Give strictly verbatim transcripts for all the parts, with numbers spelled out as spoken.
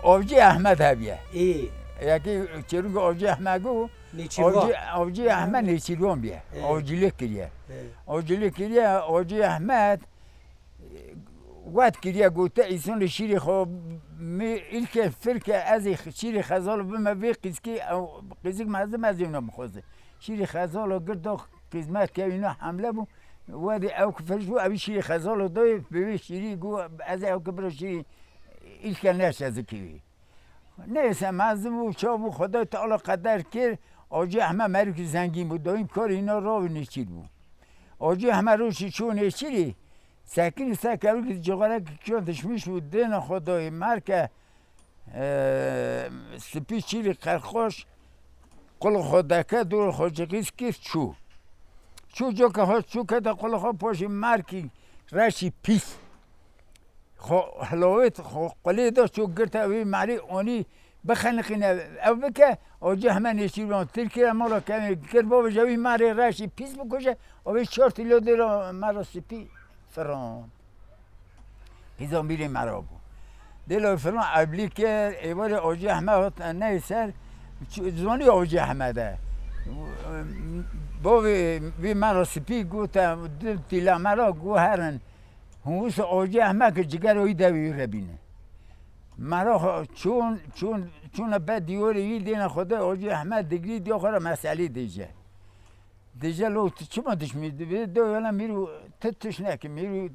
Avcı Ahmet hebiye. Ê. Yekî çêrûk Avcı Ahmet gu, Nêçîrvan. Avcı, Avcı Ahmet Nêçîrvan biye. Ê. Avcılık kiriye. Ê. Avcılık kiriye, Avcı Ahmet, e, wet kiriye, gote, "Îsonê şîrê xwe mi ilke firke, ez ê şîrê xezalo bime vê qîzkî, ew qîzik mezin, ez ê wina bixwazim." Şîrê xezalo girdo, qîzmet ke wina hamle bû, wedî ew ki firş bû, ew şîrê xezalo doyê, bi wê şîrî gu, "Ez ê ew ki biro şîrî ilke neşe zikî wî." Neyse, mezin bû, çav bû, Xwedayê Teala qeder kir, Hacî Ehmed merikî zengîn bû, dayîm karê hîna ravî nêçîr bû. Hacî Ehmed rojî çû nêçîrî, sekinî ser kevlîkî cixarek kişand dişmiş bû, dêna Xwedayê merke, e, spî çîrî qerxoş, qul xwe deke, dûr xwe cixîz kir, çû. Çû coka xwe, çû kete qul xwe, paşî merkî reşî pîs. Xwe hilawêt, xwe qulê da, çû girte wî merî, onî bixeniqîne, ew bike, o cih hemen nêçîrvan Tirkî re mala kevin kir, bavêje wî merê reşî pîs bikuje, o wî çar tîlo dêra mera spî firan. Qîza mîrê mera bû. Dêla firan eblî kir, êvarê Hacî Ehmed hat neyê ser, çi-, zanî Hacî Ehmed e. Bavê vî mera spî gote, du tîla mera got herin. Hûn wisa Hacî Ehmed ki cigera wî dewê wî re bîne. Mera xwe çûn, çûn, çûne ber dîwarê wî, dêne Xwedê Hacî Ehmed digirî, diya xwe re meselê dêje. Dêje, "Lo, tu çima dişmî?" Dibê, "Do yana mîrû, tu tiş neke, mîrû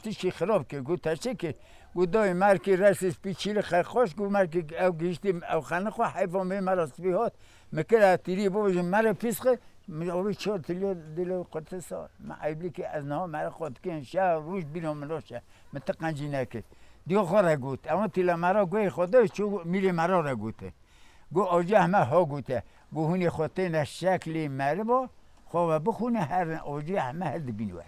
tiştî xirab kir." Got, "Te çi kir?" Got, "Dayê merkê reşê spî çîlî xerxoş, got merkê ew gihiştî ew xeniqo, heyfa mê mera spî hat, min kir etîrî, bibêjin merê pîs xwe, min avê çar tîlo dilo qurtisa, min eyblî kir, ez niha mera xwe dikin, şev roj bîna min roşe, min ti qencî nekir." Diyo xwe re got, "Ewa tîla mera guhê xwe de çû mîrê mera re gote." Got, "Hacî Ehmed ha gote." Got, "Hûnê xwe têne şeklê meriba, xwe ve bixûne herin Hacî Ehmed hildibîn we."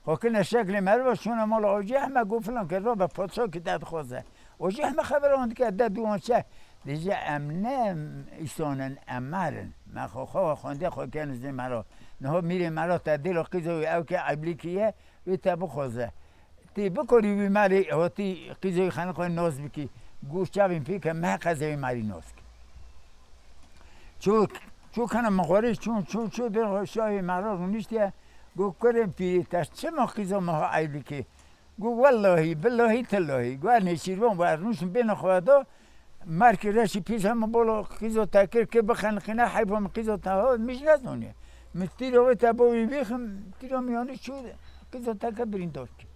Xwe kirine şeklê meriba, çûne mala Hacî Ehmed, got, "Filan ke rabe, padşah ki te dixwaze." Hacî Ehmed xebera wan dike, de dû wan çe. Dêje, "Em ne îson in, em mer in. Me xwe xwe ve xwendiye, xwe kirine zê mera. Niha mîrê mera te dêla qîza wî ew ke eyblî kiriye, wê te bixwaze." Tê bikarî wî merê hatî qîzê wî xeniqê nas bikî. Got, "Çavên pê ke me qezê wî merî nas kî." Çû, çû kena mixwarê, çûn, çû, çû, dê şahê mera rûniştiye. Got, "Kurê pîrê, te çima qîza me ha eyb dikî?" Got, "Wellahî, billahî, tillahî." Got, "Nêçîrvan, we rûniştin bêne xwe da, merkê reşî pîs hema bolo qîza te kir, kir bixeniqîne, heyfa min qîza te ha, min jî nezaniye. Min tîra wê te bo wî bîxim, tîra min yanî çû, qîza te ke birîndar kir.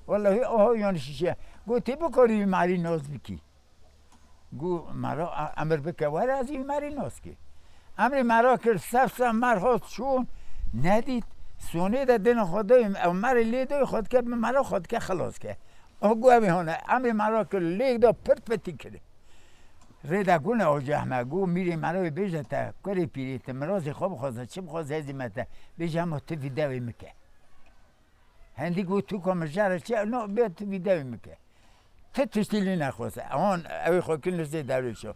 Wellahî, aha yanî şişe." Got, "Tê bikarî wî merî nas bikî." Got, "Mera, e-, emir bike were, ez wî merî nas kir." Emrê mera kir, sef sef mer hat çûn, nedît. Sonê de dêne xwe dayê, ew merê lê dayê xwe dike, bi mera xwe dike xilas ke. O got, "Ev ê hone." Emrê mera kir, lêk da, pir petî kir. Rê de gune Hacî Ehmed, got, "Mîrê mera wê bêje te, kurê pîrê, ti mirazê xwe bixwaze, çi bixwaze, ez ê me te." Bêje, "Hema tu vîdewê min ke." Hendî got, "Tu ka min jare çi, no, bê tu vîdewê min ke." Ti tiştî lê nexwaze. Ewan, ew ê xwe kirine zê derwêşo.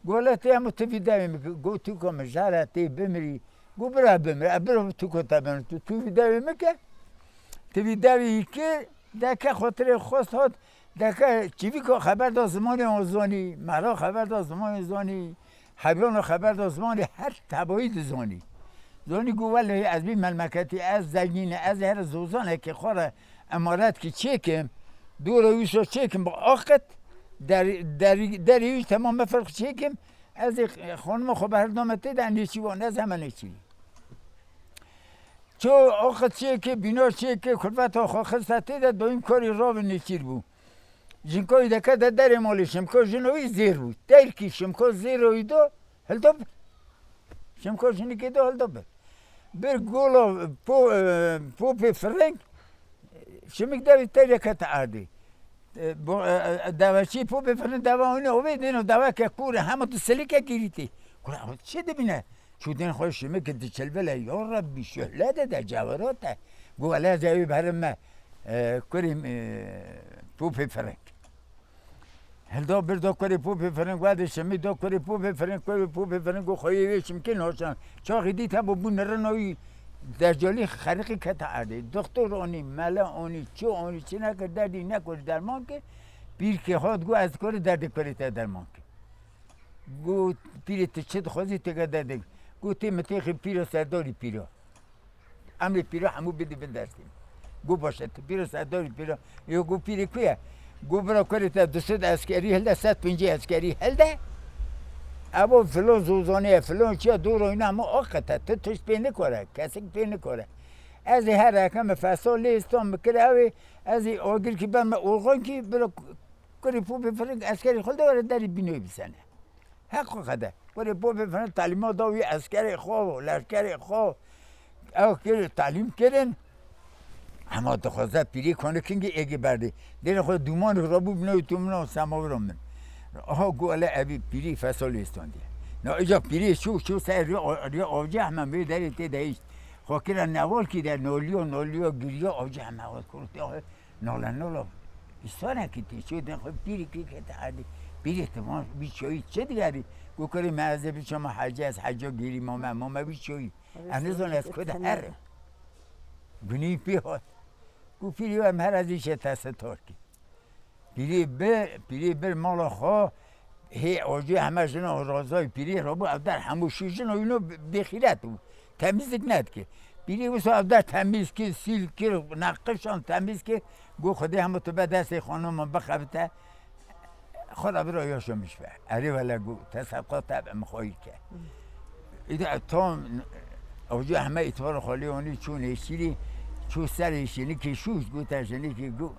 Got, "Le tê hemû tu vîdewê min ke." Got, "Tu ka min jare tê bimirî." Got, "Bira bimir, e, bira tu ka te bimir. Tu, tu vîdewê min ke." Ti vîdewê kir, deke xatirê xwest hat, deke çivîka xeber da zimanê wan zanî, mera xeber da zimanê zanî, heybana xeber da zimanê her tebayî dizanî. Zanî got, "Wellehî ez bî melmeketî, ez zengîn e, ez here zozanekê xwe re emaretkî çêkim, dûra wî so çêkim bi aqit, der-, der-, derê wî temam me ferq çêkim, ez ê xanima xwe bi her dame tê de nêçî wan, ez heme nêçî." Ço aqit çêkê, bîna çêkê, kulfeta xwe xiste tê de, dayîm karî ravê nêçîr bû. Jinka wî deke de derê malê Şimko, jina wî zêr bû. Terkî Şimko zêra wî da, hilda bir. Şimko jinikê da, hilda bir. Bir gola po-, e, popê fireng, Şimik devî terê kete erdê. E, bo-, e, e, deveçî popê fireng deva wîne ovê dêno deveke kûr e, hema tu silike girîtî. Kura, çi dibîne? Çû dên xwe Şimik diçilvile, ya Rebbî, şuhle de de, cewerat e. Got, "Ele ez ê wî berime, e, kurê, e, popê fireng." Hilda bir da kurê popê fireng, wedê Şimî da kurê popê fireng, kurê popê fireng got, "Xweyê wê Şimkê naşan." Çaxî dît hebo bû nirina wî, decalî xeriqî kete erdê. Doktor anî, mele anî, çi anî, çi neke, derdî nekir, derman kir. Pîrkê hat got, "Ez kurê derdê kurê te derman kim." Got, "Pîrê, tu çi dixwazî, têke derdê." Got, "Tê min têxê pîra serdarî pîra. Emrê pîra hemû bidî bin destê min." Got, "Baş e, tu pîra serdarî pîra." Yo, got, "Pîrê ku ye?" Got, "Bira kurê te du sed eskerî hilde, sed pêncî eskerî hilde. Evo filon zozanê ye, filon çi ye, dora wîna hemû aqete, tu tişt pê nikare, kesik pê nikare. Ez ê her eke min feso lê stan min kir ew ê, ez ê agirkî ber me orxankî, bira kurê popê firing eskerê xwe de were derî bînoyê bisene." Heq xwe xede. Kurê popê firing talîma da wî eskerê xwe, leşkerê xwe. Ew kir, talîm kirin. Hema dixwaze pîrê kanikingî êgî berdê. Dêrê xwe dûmanê rabû binoyê tu min û semavira min. Aha got, "Ele evî pîrî feso lê standî." Na îca pîrê çû, çû ser rê, rê avcî heme vê derê tê de hişt. Xwe kira nevalkî de noliyo, noliyo giriyo, avcî heme xwe kurtiya. Nala, nala. Îsvanekî tê çû, dê xwe pîrî kî kete erdî. Pîrê, tu van vî çoyî çi digerî? Got, "Kurê me, ez ê biçama hecê, ez heca gêrî mame, mame vî çoyî." Ez nizanim ez ku de herim. Gunî pê hat. Got, "Pîrê, em her ez îşe te sitar kî." Pîrê bir, pîrê bir mala xwe, hê acî heme jina razayî pîrê rabû, ev der hemû şî jina wîno bêxîret bû. Temîzlik nedike. Pîrê wisa ev der temîz kir, sîl kir, neqişan temîz kir. Got, "Xwedê hemû tu be destê xanima bixebite." Xwe re bira yaşamış be. Erê wele got, "Te sebqa te be, min xwayî ke." Îde tam avcı heme îtibara xwe lê anî çû nêçîrî, çû serê jinikê şûşt, gote jinikê got,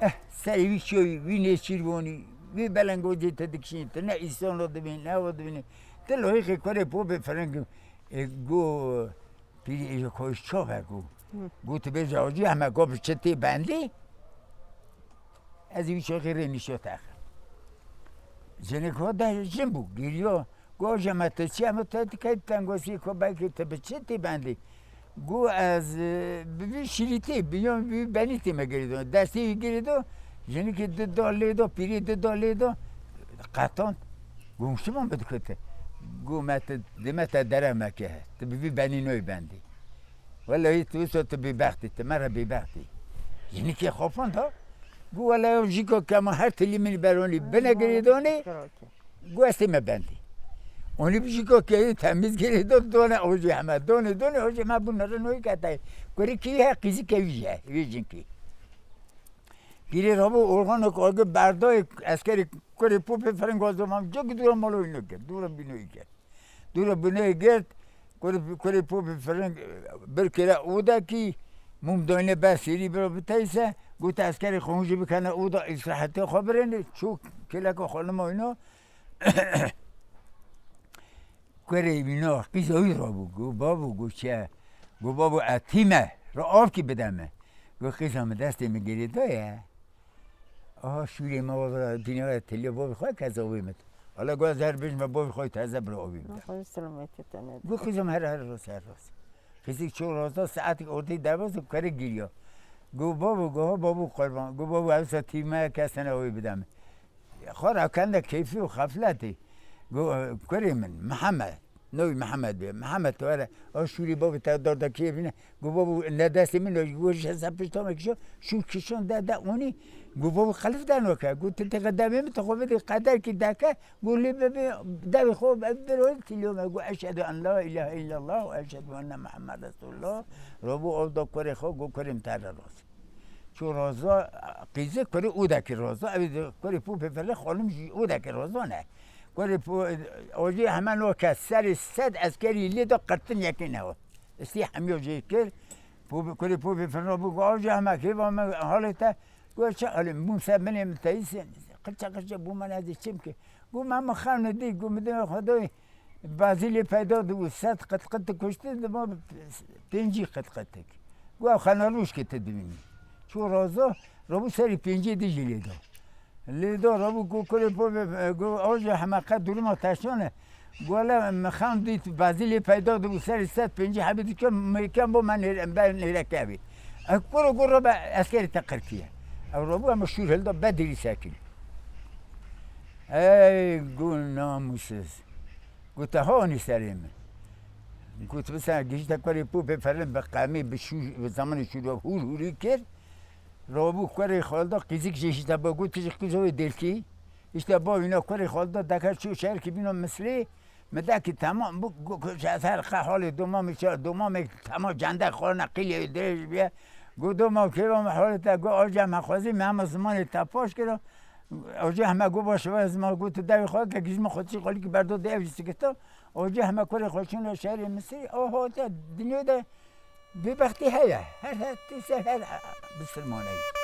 "Eh, serê wî çiyo wî nêçîr bonî, wî belengocê te dikişînî, tu ne îsano dibînî, ne ew dibînî. Tu lohêxê kurê popê firing." E, got, "Pîrî êjo koş çav e," got. Got, "Tu bêje acî heme got bi çi tê bendî? Ez ê wî çaxê rê nîşo te." Jinik ho de jin bû, giriyo. Got, "Jeme tu çi, em te dikey tengosî ku belkî tu bi çi tê bendî?" Got, "Ez, e, bi vî şîrîtê, bi yon vî benî tê me girêdo." Destê wî girêdo, jinikê di da lê do, pîrê di da lê do, qetand. Got, "Şima mi dikete?" Got, "Me te, dime te dere me ke, tu bi vî benî noyê bendî." Wele tu wisa tu bêbextî, tu me re bêbextî. Jinikê xafan da. Got, "Wele ew jîko kema her tilî min beronî bine girêdonê." Got, "Ez tê me bendî." Onî bi jîko keyî temîz girêdo, done ojê heme, done, done ojê me bû nere noyî ketay. Kurî kî he, qîzî kevî jî he, vê jinkî. Pîrê rabû orxanok agi berdayê eskerê kurê popê firing gazo mam, cok dûra maloyî nokir, dûra bînoyî kir. Dûra binê girt, kurê, kurê popê firing bir kire odekî, mûm dayne ber sêrî bira biteyse, gote eskerê xwe hûn jî bikene oda îstirahetê xwe birêne, çû kêleka xwe nima wîna. Kurê wîna, qîza wî rabû, got, "Babo," got, "çi ye?" Got, "Babo, ez tî me, ra avkî bide me." Got, "Qîza min destê min girêdaye." Aha, şûrê me wa vira dînara teliya bavê xwe keza wê mit. Hala got, "Ez her bijme bavê xwe teze bira avê bide." Xwedê selametî te nede. Got, "Qîzim her, her rast, her rast." Qîzik ço razda saetik ortê derbas û kere giriya. Got, "Babo," got, "Ha babo qurban." Got, "Babo, ev sa tî me kesene avê bide min." Xwe rakende keyfî û xefletê. Got, "Kurê min, Mihemed." Navê Mihemed be. "Mihemed, tu were, a şûrî bavê te darda kê bîne." Got, "Babo, ne destê min o." Got, "Ji ser pişta me kişo, şûr kişon de, de onî." Got, "Babo, qelif de noke." Got, "Tu têxe devê min, tu xwe bidî qederkî deke." Got, "Lê bebe, devê xwe be, biro tilyo me." Got, "Eşhedü en la ilahe illallah ve eşhedü enne Muhammed Resulullah." Robo ew da kurê xwe, got, "Kurê min te re rast." Çû roza, qîzê kurê odekî roza, ew ê kurê popê fele xanim jî odekî roza ne. Kurê po-, ojê hemen o kes serê sed eskerî lê da qirtin yekê newa. Istî hemiyo jê kir, po-, kurê popê fele bû, ojê heme kêva me halê te, got, "Çi alê, bûm ser binê min teyîsin, qirçe qirçe bû me nezî çim ki." Got, "Me min xewn dî, got, min dê Xwedayê." Bazî lê peyda dibû, sed qitqit kuştin, dima pêncî qitqitik. Got, "Ew xena rûşkê tu dibînî." Çû rozo, robû serî pêncî dî jî lê da. Lê da robû ku kurê po be, got, "Ew jî hemeqe duruma teşan e." Got, "Wele min xem dît, bazî lê peyda dibû, serî sed pêncî hebî dike, mêken bo me nêre, ber nêreke bî." Ew kuro got, "Robe eskerê te qirkiye." Ew robû, em şûr hilda, bedilî sekîn. Ey gunamûsiz. Got, "Te hanî serê min." Got, "Bi ser gihîşte kurê popê ferin bi qemî, bi şû-, bi zemanê şûrê hûr hûrî kir." Rabû kurê xalda qîzik jî işte bo got, "Tu ji qîzovê dêrkî." İşte bo wîna kurê xalda deke çû şehrkî bîna Misrê. Mi dekî temam bû, got, got, "Ez her qe halê domamê çi, domamê tema cende xwarine qîlê wê dirêj bûye." Got, "Doma kêva me halê te." Got, "Aciya me xwezî, me hema zimanê te paş kira." Aciya heme got, "Baş e, ziman." Got, "Tu devê xwe ke gizma xwe çi xalîkî berdo de ev jî sikita." Aciya heme kurê xwe çûne şehrê Misrê. Oho, te dinyê de bêbextî heye. Her, her tîse her bisilmaneyî.